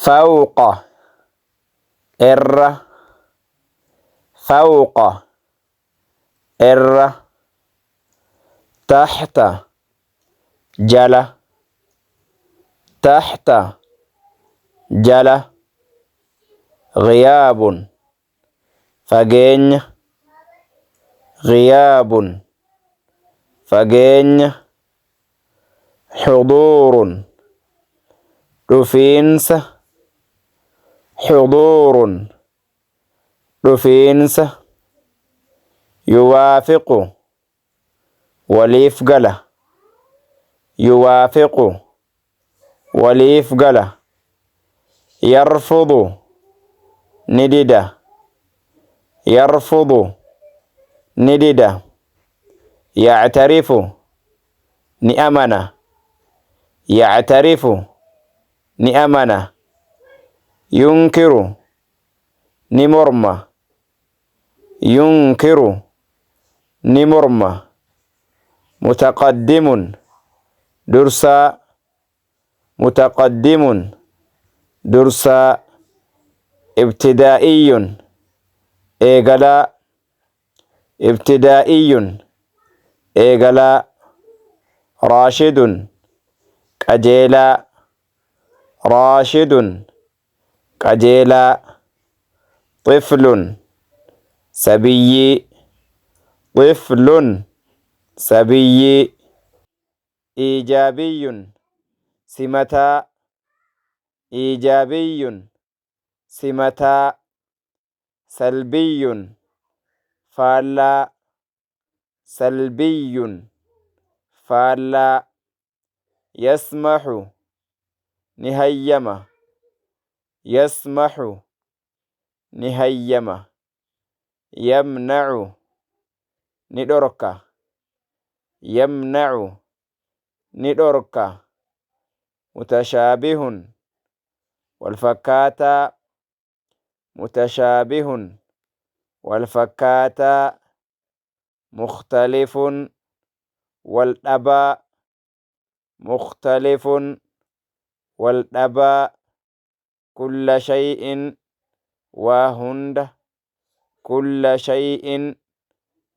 Fawqa, irra. Fawqa, irra. Taxta, jala. Taxta, jala. Ghiyaabun, fageenya. Ghiyaabun, fageenya. Xuduurun, dhufiinsa. Xuduurun, dhufiinsa. Yuwaafiqu, waliif gala. Yuwaafiqu, waliif gala. Yarfudu, ni dida. Yarfudu, ni dida. Yactarifu, ni amana. Yactarifu, ni amana. Yunkiru, ni morma. Yunkiru, ni morma. Mutaqaddimun, dursaa. Mutaqaddimun, dursaa. Ibtidaa'iyyun, eegalaa. Ibtidaa'iyyun, eegalaa. Raashidun, qajeelaa. Raashidun, qajeelaa. Xiflun, sabiyyii. Xiflun, sabiyyii. Iijaabiyyun, simataa. Iijaabiyyun, simataa. Salbiyyun, faallaa. Salbiyyun, faallaa. Yasmaxu, ni hayyama. Yasmaxu, ni hayyama. Yamnacu, ni dhorka. Yamnacu, ni dhorka. Mutashaabihun, walfakkaataa. Mutashaabihun, walfakkaataa. Mukhtalifun, waldhabaa. Mukhtalifun, waldhabaa. Kulla shay'in, waa hunda. Kulla shay'in,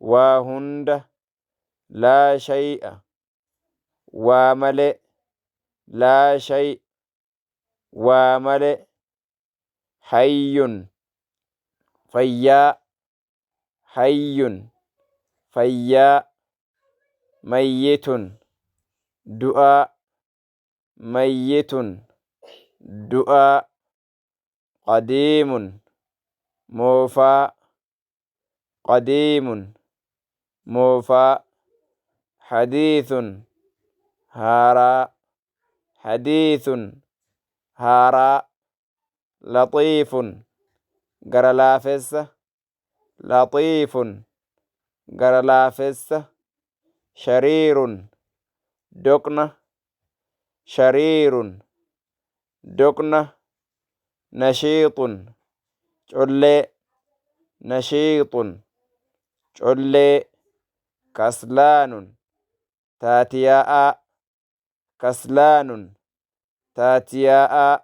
waa hunda. Laa shay'a, waa male. Laa shay, waa male. Hayyun, fayyaa. Hayyun, fayyaa. Mayyitun, du'aa. Mayyitun, du'aa. Qadiimun, moofaa. Qadiimun, moofaa. Hadiithun, haaraa. Hadiithun, haaraa. Laxiifun, gara laafessa. Laxiifun, gara laafessa. Shariirun, doqna. Shariirun, doqna. Nashiixun, collee. Nashiixun, collee. Kaslaanun, taatiyaa'aa. Kaslaanun, taatiyaa'aa.